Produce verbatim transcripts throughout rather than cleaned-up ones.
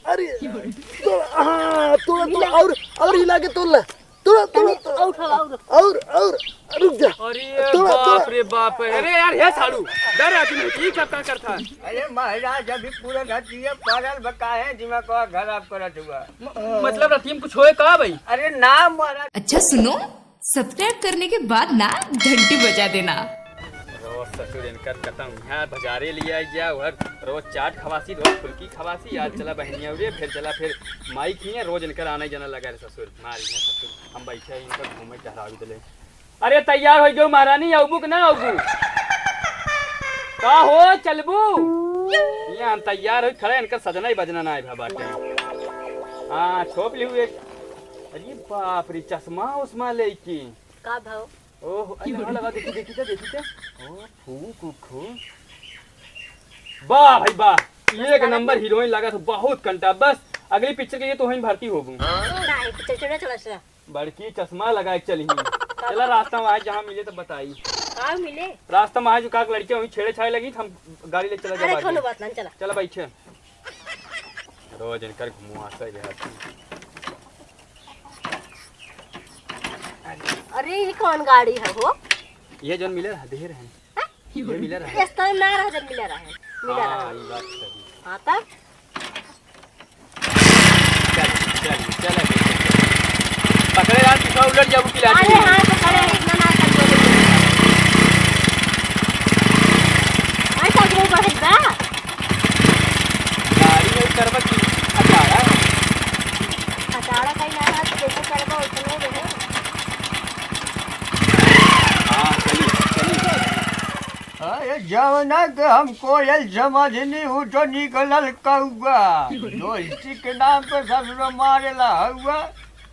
अरे, तोड़ा, हाँ, तोड़ा, तोड़ा, और, और हिला के तोड़ ला। तोड़ा, तोड़ा, तनी तोड़ा। और उठाओ, और। और, और, रुक जा। अरे तोड़ा, बाप तोड़ा। रे बाप, अरे यार, हे सालू, डर आदमी, ई सब का करता है? अरे महाराज, अभी पूरा घर दिए पारल बका है, दिमाग को खराब करत हुआ। म-, मतलब रतिया में कुछ होए का भाई? अरे ना महाराज। अच्छा सुनो, सब्सक्राइब करने के बाद ना घंटी बजा देना। रोज ससुर इनकर कतम, यहाँ बाजारे लिया गया, उधर रोज चाट खवासी, रोज फुल्की खवासी, आज चला बहनिया उरे, फिर चला फिर माई खिया, रोज इनकर आना जाना लगा रे ससुर, मारी है ससुर, हम बैठे हैं इनकर घूमे टहरावी दिले। अरे तैयार हो गयो महारानी, अबू के ना अबू? का हो चलबू? यहाँ हम तैयार हो खड़े, इनकर सजना ही बजना ना है बाटे। हाँ, छोप लिहू एक। अरे बाप रे, चश्मा उश्मा लेके। का भाव? ओह, अरे हाँ, लगा, देखी, देखी, देखी, देखी। ओ, फूक, उक हो। वाह भाई वाह, एक नंबर हीरोइन लगा तो बहुत कंटा। बस अगली पिक्चर के लिए तो वहीं भर्ती होबू। नहीं, पिक्चर चला, चला, चला। बड़की चश्मा लगा के चली। चला रास्ता में आए, जहाँ मिले तो बताई। का मिले? रास्ता में आए जो काक लड़के वहीं छेड़े छाड़े लगी, हम गाड़ी ले चला अरे जावा कोनो आगे। बात ना, चला। चला बैठे। रोज इनकर घुमवासा ही रहत है। अरे, ये कौन गाड़ी है हो? ये जौन मिले रहा, देहे रहे। हाँ? ये मिले रहा। इस टाइम ना रहा, जब मिले रहा है। मिले हाँ, रहा। ये बात सही। हाँ, तब? चल, चल, चल, चल। पकड़े रहा, पीछा उलट जाबू कि लाठी अरे में। हाँ, तो खड़े हैं, इतना ना कर दो। अरे, सब लोग बढ़त बा। गाड़ी में करबा की अचारा है। अचारा कहीं ना रहा, तो जैसे करबा, उतने रहे। हाँ, चली, चली। अरे जवना के हम कोयल समझनी, उ तो निकलल कौआ। दोस्ती के नाम पे ससुर मारेला हौआ।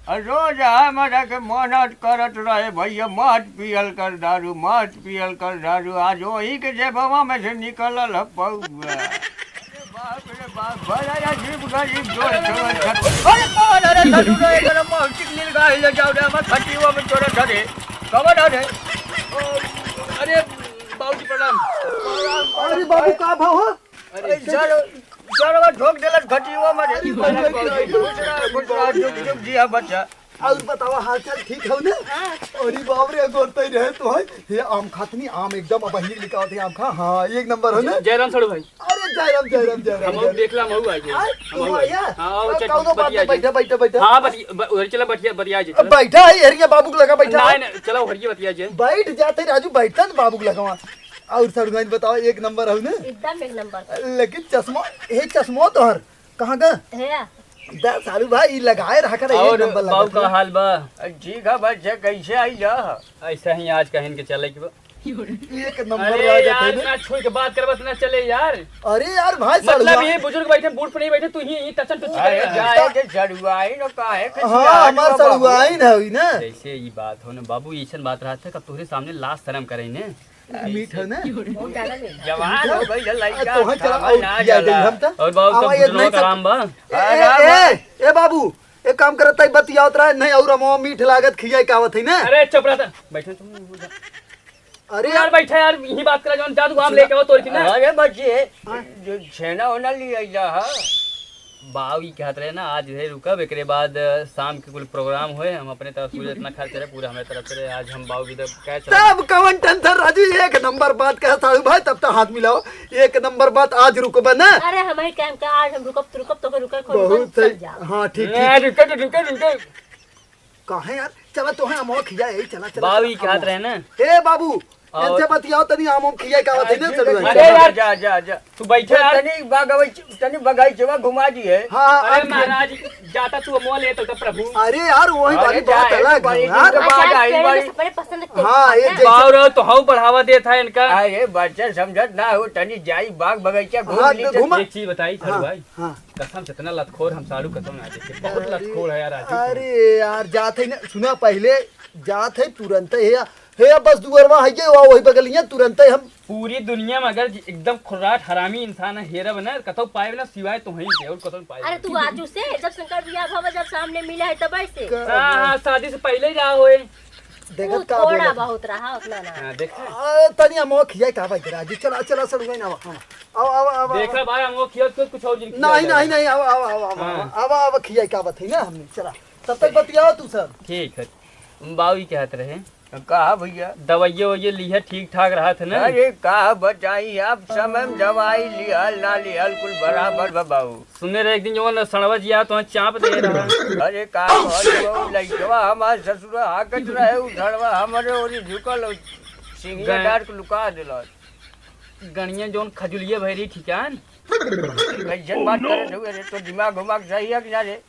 आ रोज हमरा के मदद करत रहे, "भैया मत पियल कर दारू, मत पियल कर दारू।" आज वही के जेबवा में से निकलल ह पौआ। अरे बाप रे बाप, बड़ा अजीब गरीब दोस्त हवन सब। अरे कौन? अरे ससुर, एकरा मौसी के नील गाय ले जाओ रे, हमर खटिया में चोरत हरे। कौन हरे? ओ, अरे बाबूजी प्रणाम। अरे बाबू, का भाव हो? अरे जर-, जरवा ठोक देलस खटिया में रे। खुश रह, खुश रह, जुग जुग जिया बच्चा। और बतावा, हाल चाल ठीक हो ना? हाँ। अरे बाप रे, अगोरतई रहे तो है। हे आम खातनी, आम एकदम अब ही लेके आवत है, आम खा। हाँ, एक नंबर हो ना? जय राम सड़ू भाई। अरे जय राम, जय राम, जय राम, हम जय राम। देख ला, हम आइए। आय, हम तू आइए। आया? हाँ, आओ, अरे, चल, कौनो बात बतिया नहीं, जाए। बैठा, बैठा, बैठा। हाँ, बतिया, ब-, उधर चला, बतिया, बतिया जाए, अब चला। बैठा है, हरिया बाबू के लगा बैठा। नहीं, नहीं, चला, हरिया बतिया जाए। बैठ जाते राजू, बैठता ना बाबू के लगा। और सड़ुआइन बताओ, एक नंबर हो ना? एकदम एक नंबर। लेकिन चश्मा, हे चश्मा तोहर कहाँ का? हे। दा सालू भाई, ई लगाए रहा कर, एक और नंबर बाबू लगा का था। हाल बा? ठीक है बच्चा, कैसे आई जा? ऐसा ही आज कहीं के चले के बा। एक नंबर अरे लागत यार, है ना? इतना छुई के बात करबत ना चले यार। अरे यार भाई, मतलब सड़ुआ- ये बुजुर्ग बैठे, बूढ़ पर नहीं बैठे, तू ही, ही टचन टुच्ची अरे कर रहा है। जाए के सड़ुआइन न काहे के हाँ, चिल्लात हमार बा बाबू? सड़ुआइन है ना। जैसे ये बात हो ना बाबू, ऐसन बात रहत है, कब तोहरे सामने लाज शर्म करे ने। मीठ है ना? बहुत ज्यादा मीठ। जवान हो गई है लड़का, आ, तो है, चला, खावा और ना खिया दे जाला। हम तो। और बाबू, आवा, सब ये बुजुर्गों नहीं का सब आराम बा? ए, ए, आराम बा। ए, ए बाबू, एक काम करत है, बतियावत रहे, नहीं और हम मीठ लागत खियाई का आवत है ना? अरे चुप रहता, बैठे तुम। अरे तू यार यार। बैठा यार, यही बात करा, जौन जा तू आम लेके आओ तोड़ के ना। अरे बच्चे, हाँ। जो छेना ओना ले आइला हा। बाऊ ई कहत रहे ना, आज इधर रुकब, एकरे बाद, अ, शाम के कुल प्रोग्राम होए, हम अपने तरफ से जितना खर्च रहे, पूरा हमारे तरफ से रहे। आज हम बाऊ की तरफ क्या चला तब कवन टेंशन राजू, एक नंबर बात कहा साहू भाई, तब तो हाथ मिलाओ, एक नंबर बात, आज रुकबा ना। अरे हम ही टाइम का, आज हम रुकब, तू रुकब, तो रुके, कोई बहुत रुकब, सही। चल जा। हाँ, ठीक, ए, ठीक। रुके, रुके, रुके। काहे यार? चला तो है, हम खिया, ए, चला, चला, बाऊ चला, ई कहत आमो। रहे ना। ए बाबू, और इनसे बतियाओ तनी, आमो खिया का बात है ना, अरे चलो, ठीक है, चलो। अरे यार, जा, जा, जा। तू बैठा जा, यार। तनी बगवै-, तनी बगीचवा घुमा दिए। हाँ, हाँ, अरे आप महाराज, जाता तू आमो ले तो, तो प्रभु। अरे यार, वही अरे वाली बात जा, अलग है बड़ी यार। दिन के बाद अच्छा, आई, पेड़ बड़ी में से बड़े पसंद के हाँ, ये खाना। जैसे बाऊ रहो तो हऊ बढ़ावा देत है इनका। अरे बच्चा समझत ना हो, तनी जाई बाग बगीचा घूम हाँ, ली तो तो घुमा। एक चीज बताई, हाँ, साढ़ू भाई। हाँ। कसम से इतना लतखोर हम साढ़ू कसम ना देखे। बहुत अरे, लतखोर है यार राजू। अरे यार, जात है ना, सुना पहले, जात है तुरंत है या, हे बस दुअरवा है ये, वा वही बगलिया तुरंत है हम। पूरी दुनिया में अगर जि-, एकदम खुर्राट हरामी इंसान है, हेरब ना, कतौ पाएब ना, सिवाय तोहई के, और कतौ पाएब अरे ना। तू आजू से, जब शंकर भैया भवा जब सामने मिला है तब से। हाँ, हाँ, शादी से पहले ही रहा होए। देखत तू का थोड़ा बोलत है? बहुत रहा, उतना ना। हाँ, देखा? आ, तनी हम खिया का भाई राजू, चला, चला, सड़ुआइन, हाँ। आओ, आओ, आओ, आओ। देखा भाई, हम वो खिया तो कुछ और जिन खिया नहीं, जाए। नहीं, नहीं, आओ, आओ, आओ, आओ, हाँ। आओ, आओ, अब खिया का बात है ना हमने, चला। तब तक बतियाओ तू सब। ठीक है। बाबू जी के हाथ रहे। कहा भैया? दवाइये ववाइये लिहे, ठीक ठाक रहत है ना? अरे का बताई, अब समय में दवाई लिहल ना लिहल कुल बराबर बा बाबू। सुने रहे एक दिन जवन सड़वा जिया तो चाप दे रहा। अरे का कहत हो, लइकवा हमार ससुर हाकत रहे, उ सड़वा हमरे ओरी झुकल, सिंगिया गए। डार के लुका देलस। गणिया जौन खजुलिया भैरी ठिकान। कैसन बात करत हुए रे, तो दिमाग उमाग सही है कि ना रे?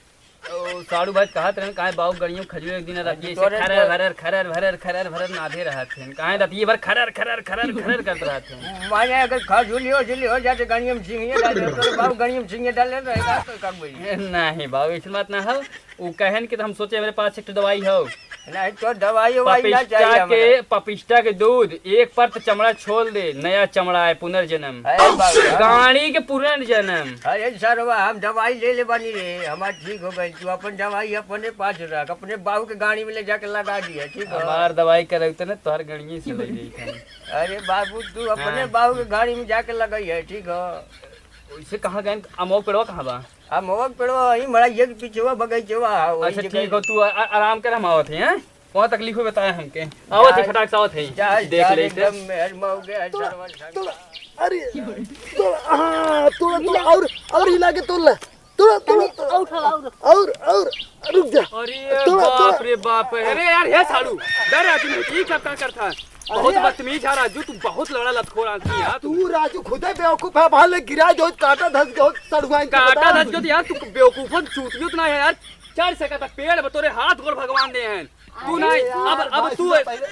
ओ, साढ़ू भाई कहत रहन, काहे बाबू गणियों खजुलिया एक दिन रखिए, तोरे खरर तो भरर, खरर भरर, खरर भरर नाधे रहत हैं। काहे रतिये भर खरर, खरर, खरर, खरर करत रहत हैं। माने अगर खजुलियो उजुलियो जाते गणियों में सिंगिया डाल दे, तो बाबू गणियों में सिंगिया डाल दे, रहेगा तो कब भाई? नहीं बाबू, ऐसी बात ना हो। उ कहन कि तो हम सोचे हमरे पास एक ठो दवाई हो। नहीं तो दवाई ववाई ना पपिस्टा चाहिए के, हमरा। पपिस्टा के दूध, एक परत चमड़ा छोल दे, नया चमड़ा है, पुनर्जन्म। अरे बाबू, हाँ। गाड़ी के पुनर्जन्म। अरे सरवा, हम दवाई ले ले बानी रे, हमार ठीक हो गई। तू अपन दवाई अपने पास रख, अपने बाबू के गाड़ी में ले जाके लगा दिया, ठीक है? हमार दवाई करे तो ना तोहर गणिये से ले जाई हम। अरे बाबू, तू अपने हाँ। बाबू के गाड़ी में जाके लगाई है, ठीक है? वैसे कहाँ गए, अमवा पेड़वा कहाँ बा? अमवा पेड़वा वही मड़ाइये के पीछे बा, बगीचवा, वही अच्छा, जगह। ठीक हो, तू आ-, आ-, आराम कर, हम आवत हैं, हैं? कौन तकलीफ हो बताया हमके। आवत है, जा, फटाक से आवत है। जा, देख जा, ले इसे। एकदम मेहर मौगे है, तोड़ा, सरवन संग। तोड़ा, अरे, तोड़ा, हाँ, तोड़ा, तोड़ा, और, और हिला के तोड़ ला। तोड़ा, तोड़ा, तनी तोड़ा। और उठाओ, और। और, और, रुक जा। अरे तोड़ा, बाप तोड़ा। रे बाप, अरे यार, हे साढ़ू, डर है तुम्हें, ठीक है, का करता है? बहुत अरे यार। बदतमीज है राजू, तू बहुत लड़ा लतखोर आदमी है तू। तू राजू खुदे बेवकूफ है, भाले गिरा जो काटा धस गयो, सड़ुआइन के काटा बता। धस गयो तो यार, तू बेवकूफन चूतियो तो ना है यार। चढ़ सकता पेड़ बा, तोरे हाथ गोड़ भगवान दे हैं। तू अरे नहीं, यार, अब, अब बात तू सुनो पहले।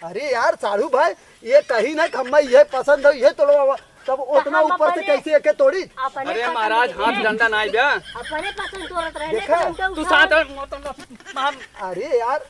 अरे यार, साढ़ू भाई, ये कहीं ना कि हमें ये पसंद हो, ये तोड़वा, तब उतना कहाँ ऊपर से बपरे? कैसे एके तोड़ी? अपने अरे पसंद महाराज, के हाथ है। डंडा ना आइबा। अपने पसंद तोड़त रहे, देखा? लेकिन उनका तू उठा साथ में, अरे यार,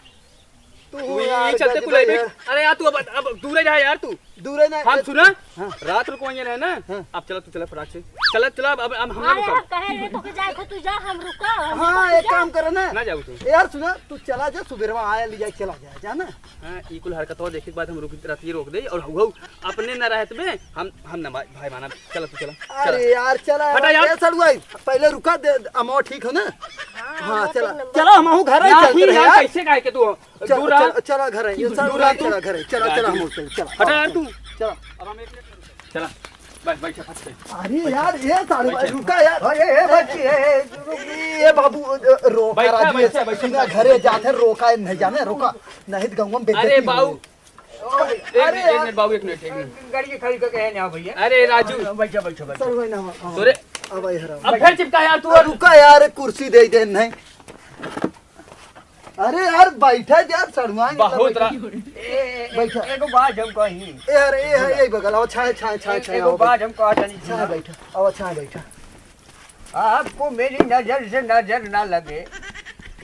तू तू यार ये चलते गजब कुल है। अरे यार, तू अब, अब दूर ही रहा यार तू। दूर है ना, हम ए, सुना, हाँ। रात रुको वहीं रहे ना। हाँ। अब चला, तू चला फटाक से। चला, चला, अब, अब हम ना अरे, रुका। हम कहे रहे तो कि जाए को तू जा, हम रुका, हम हाँ, रुका एक जा। काम करे ना। ना जाऊ तू। ए यार सुना, तू चला जा, सुबेरवा आया ले जाए, चला जा, जा ना। हाँ, ई कुल हरकतवा देखे के बाद हम रुक, रतिये रोक दे और हऊ, हऊ अपने ना रहत में हम, हम ना भाई, भाई माना, चला तू चला, अरे चला। यार, चला, हटा यार। ए सड़ुआई, पहले रुका दे, अमवा ठीक हो ना? हाँ, हाँ, अमवा चला, ठीक नंबर। चला, हम घर ही ना, चलते ठीक रहे है, यार। कैसे काहे के तू चल, दूर रहा। चल, चला घर है, ये दूर साढ़ू रहा भाई तू। चला घर है, चला, जा चला तू। हम चल, चला। हटा यार तू। चला। अब हम एक मिनट चला। बस, बैठ, फट से। अरे यार, ये साढ़ू भाई, रुका यार। अरे, ए, बच्ची, ए, ए, रुक। ए, ए, बाबू, अ, रोका बैठा, राजू, बैठा, ये बैठा, सीधा बैठा। घरे जाते, रोका, नहीं जाने, रोका। नहीं तो गंगवा में अरे बेइज्जती बाबू। होई। ओ, एक अरे मिनट, एक यार। मिनट बाबू, एक मिनट, एक मिनट। गाड़ी खाली करके है ना भैया। अरे राजू। बैठा, बैठा, बैठा। सर, वही ना, हाँ, हाँ। तोरे अब आई हराम। अब फिर चिपका यार तू। अरे रुका यार, कुर्सी दे दे, नहीं। अरे यार, बैठा यार, सड़ुआएंगे बहुत तब रा-, बैठा। ए, ए, ए, बैठा। एगो बात हम कही। ए, अरे, ए, है, यही बगल, आओ, छाए, छाए, छाए, ए-, छाए, एगो आओ, बात हम कहा तनी छाए, सुना। बैठा, आओ, छाए, बैठा। आपको मेरी नजर से नजर ना लगे।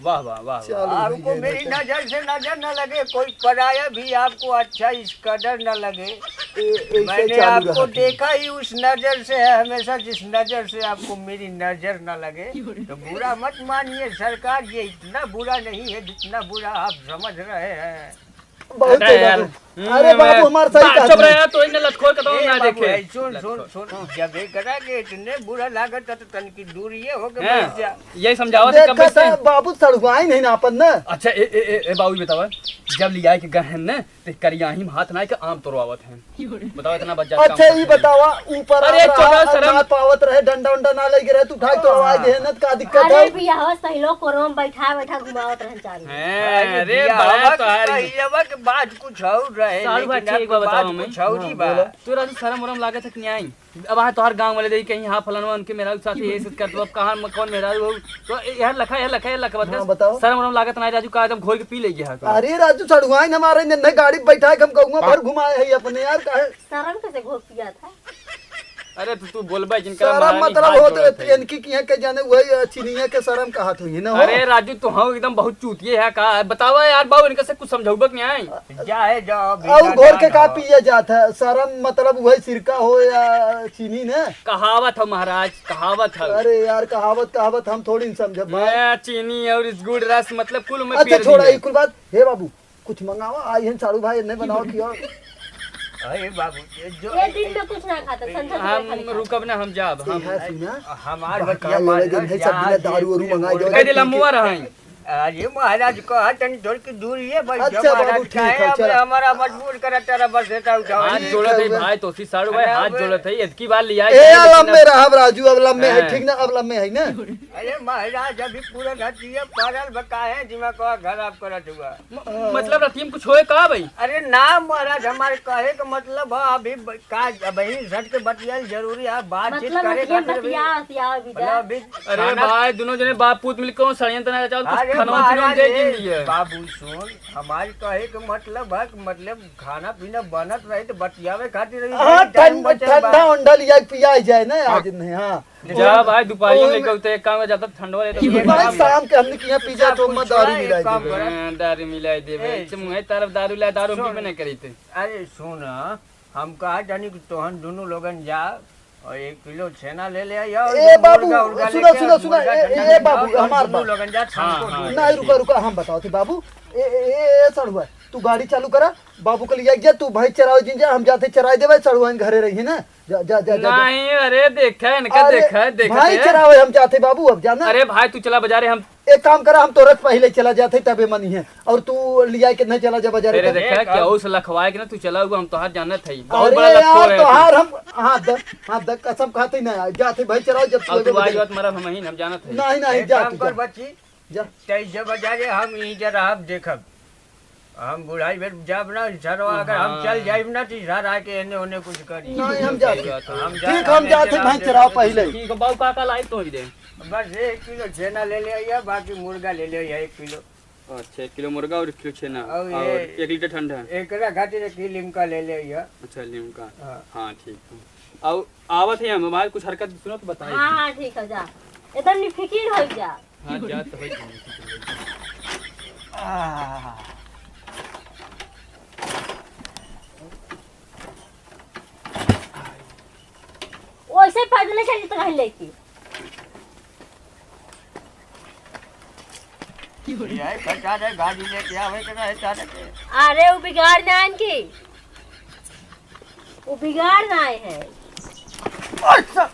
वाह, वाह, वाह, वाह। चलो, आपको भैया, मेरी नजर से नजर ना लगे, कोई पराया भी आपको अच्छा इस कदर ना लगे। ए, ए, इसे मैंने चालू आपको रहा था। देखा ही उस नजर से है हमेशा, जिस नजर से आपको मेरी नजर ना लगे। तो बुरा मत मानिए सरकार, ये इतना बुरा नहीं है जितना बुरा आप समझ रहे हैं। बहुत अरे सही यार। बात है। अरे हम्म, बाबू, हमार सही बात, कहत चुप रहे है। यार, तो इन्हें लतखोर के तो अरे ना बाबू, देखे। ए, सुन, सुन, सुन, जब एक करा के इतने बुरा लागत है तो तनकी दूर ये हो के हैं? बैठ जा। यही समझावत है, कब देखा से? था, बाबू सड़ुआई नहीं ना अपन ना। अच्छा, ए, ए, ए, ए, बाबू, बतावा, जब लिया के गए हैं ना, तो करिया ही हाथ ना के आम तोड़वावत हैं। बताओ, इतना बच्चा अच्छा, काम ये करते हैं। बतावा, ऊपर अरे, आप रहा, चलो, शर्म। ना पावत रहे, डंडा उंडा ना लेके रहे, तू उठा के तो आवाज दे ना, तो का दिक्कत अरे है? भैया, हो सही लोग कोरवा में बैठा बैठा घुमावत रहन चारू। हैं, अरे, अरे, बियाहवा बड़ा के तो है। पहिलवा के बात कुछ और रहे, साढ़ू भाई, लेकिन ठीक आपके बा, बताओ बात हमें। कुछ और ही हाँ, बा। बोलो। तोरा तो शर्म उरम लागत है कि नहीं? अब हाँ, तोहर गाँव वाले देखी कहीं, हाँ, फलानवा उनके मेहरारू के साथ ये ऐसे करत बा, कहाँ म-, कौन मेहरारू हो? तो ए-, यार लखा, यार लखा, यार लखा, बता। हाँ, बताओ। शर्म उरम लागत नहीं राजू, का एकदम घोर के पी ले गया है तो। अरे राजू, सड़ुआइन हमारे ने, ने गाड़ी बैठा है, हम कहूँगा भर घुमाए है अपने यार, काहे? शर्म कैसे घोर पिया था? अरे तो तू बोलबे जिनका शर्म महारानी मतलब हाथ होत जोड़त है। इनकी किया के जाने वही, अ, चिनिया के शर्म कहत हुई ना हो। अरे राजू, तो हम एकदम बहुत चूतिए है का? बतावा यार बाबू, इनका से कुछ समझौबा के नहीं आई? जाए जाओ, और बिना घोर के जान का हो। पिए जात है? शर्म मतलब वही सिरका हो या चीनी ने? कहावत हो महाराज, कहावत हो। अरे यार, कहावत, कहावत हम थोड़ी न समझब भाई। ए, चीनी और इस गुड़ रस मतलब कुल में अच्छा, पेर छोड़ा, दिए। ई कुल बात। हे बाबू, कुछ मंगावा, आई हैं साड़ू भाई, नहीं बनावा कि और। अरे बाबू, ये जो ये दिन में कुछ ना खाता, संझा के हम खाली खाता। रुकब ना, हम जाब, हम। ए, हाँ, सुना। हमार बहका बतिया लेवे मान दिन लो, है, सब जान बिना दारू वारू दे मंगा बोल दो। कह दे, लम्बुआ रहई। अरे महाराज, कहा तनी थोड़ की दूर ये भाई, अच्छा बाबू, महाराज, ठीक है, काहे अब चला। हमारा मजबूर करत तारा बस एता उठाओ। हाथ ठीक जोड़त है है, भाई, तोसी साड़ू भाई, अरे हाथ अब जोड़त है, इतकी बार लिया ए, है, लेकिन लम्बे अब रहब राजू, अब लम्बे है, हाँ। ठीक ना, अब लम्बे है ना। अरे महाराज, अभी पूरा रतिया पड़ल बा, काहे दिमाग खराब करत हुआ? म-, मतलब रतिया में कुछ होए का भाई? अरे ना महाराज, हमारे कहे के मतलब है अभी ब-, का अबही सट के बतियाल जरूरी है, बातचीत मतलब करे रतिया में खातिर अभी बतिया, बतिया अभी मतलब जा। अभी अरे खाना भाई, दोनों जने बाप पूत मिलके कौन षड्यंत्र ना रचाओ, कुछ अरे खाना उना महाराज, दे ए, दिन दिए। बाबू सुन, हमारे कहे के मतलब है कि मतलब खाना पीना बनत रहे तो बतियावे खातिर अभी हाँ, टाइम ठंड-, बचल बा। ठंडा उंडा लिया के पिया जाए ना आज नहीं, हाँ। जा भाई, दुपहरियो में ओए, कहते एक काम में जाता ठंडवा रहता, ये तो भाई, काम शाम के हमने किया पीजा सब तो कुछ मत दारू छोड़ा, मिलाई एक काम देबे। करा। हाँ, दारू मिलाई देबे। ए, इसे मुँह तरफ दारू ला, दारू सुन। पीबे नहीं करी थे। अरे सुन, हम कहा जानी कि तोहन दोनों लोगन जा और एक किलो छेना ले ले आइया और ए ये बाबू, मुर्गा उर्गा सुना, लेके सुना, आओ, सुना, मुर्गा ए, ठंडा ए, लेके आओ, बाबू, तोहन हमार दोनों बात। लोगन जा, हाँ, शाम को हाँ, दूध नहीं, दे रुका, दे। रुका, हम बताओ थे बाबू। ए, ए, ए, ए, सड़ुआ, तू गाड़ी चालू करा, बाबू के लिए जा, तू भैंस चरावे जिन जा, हम जाते चराए देवे, सड़ुआ घरे रही है ना। जा, जा, जा, जा, जा। नहीं, अरे, देखा, इनका अरे, देखा, देखा भाई है। चरावे हम जाते बाबू, अब जाना। अरे भाई, तू चला बाजारे, हम एक काम करा, हम तोरे से पहिले चला जाते, तबे मनी है, और तू लिया के नहीं चला जा बाजारे अरे, तब। देखा, देख, क्या अब उस लखवाए के ना, तू चला हुआ, हम तोहार जानत है, बहुत अरे बड़ा लखवाए यार, है तू। तोहार हम, हाँ, द-, हाँ, द-, कसम खाते ना, जाते भाई चराओ, जब तू अब एबे तू आई बाजारे। बात मारा, हम ही, हम जानत है। नहीं, नहीं, एक जा काम तू, कर जा। बच्ची, जा। तेईस बाजारे हम यहीं जा रहा, देखब। हम बुढ़ाई बेर जाब ना, सरवा अगर हम हाँ। चल जाइब ना, तो सार आके एने ओने कुछ करी। नहीं, हम जाते। सही बात है। हम जा-, ठीक, हम हम जाते, लेके भाई, आते चराओ हैं। पहिले। ठीक है, बाबू, का का लाई तो ही दे। बस एक किलो छेना ले ले आइया, बाकी मुर्गा ले ले आइया एक किलो। अच्छा, एक किलो मुर्गा और एक किलो छेना और और ये एक लीटर ठंडा। एकरा खातिर एक ही लिमका ले ले आइया। अच्छा, लिमका। हाँ। हाँ, ठीक है। और आवत है, हम हमारे कुछ हरकत सुनो तो बताइए। हाँ, हाँ, ठीक है, जा। एकदम निफिकिर हो जा। हाँ, जा तो है। आह। वैसे पैदल चल तो रह लेके। यही बता दे, गाड़ी लेके आवे के रहे तारे के। अरे, वो बिगाड़ ना आन की। वो बिगाड़ ना आए हैं। अच्छा।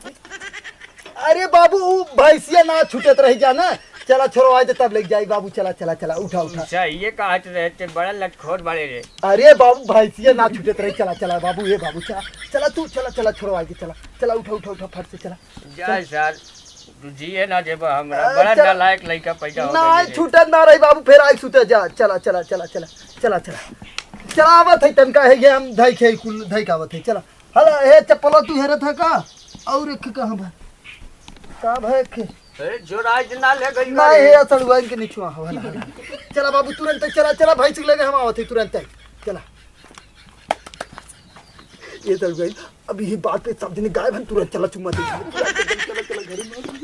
अरे बाबू, उ भैंसिया ना छूटत रही जा ना। चला छोड़वाई दे तब लेके जाई बाबू, चला, चला, चला, उठा, उठा। अच्छा, ये कहत रहे ते बड़ा लटखोर बाड़े रे। अरे बाबू, भैंसिया ना छूटत रही, चला, चला बाबू, ए बाबू, चला, चला तू, चला, चला छोड़वाई दे, चला, चला, उठा, उठा, उठा, फट से चला। जा सर, तू जिए ना देबा हमरा, अ, बड़ा चला। नालायक लइका पैदा हो ना, गइल रे। छूटत ना रही बाबू, फेर आई सुते जा, चला, चला, चला, चला, चला, चला। चला आवत है तनका है ये हम धई के कुल धई के आवत है, चला। हला, ए, चप्पलो तू हेरत है का? और एक कहाँ बा? का बा एक? अरे, जोराज ना ले गई ना, गाड़ी। ए, सड़ुआइन के निचुआ हो, हला, हला। चला बाबू, तुरंत चला, चला, भाई से लेके हम आवत है, तुरंत चला। ये सड़ुआइन, अब ये बात पे सब दिन गायब है, तुरंत चला, चुम्मा दे। चला, चला, चला, चला, घर में।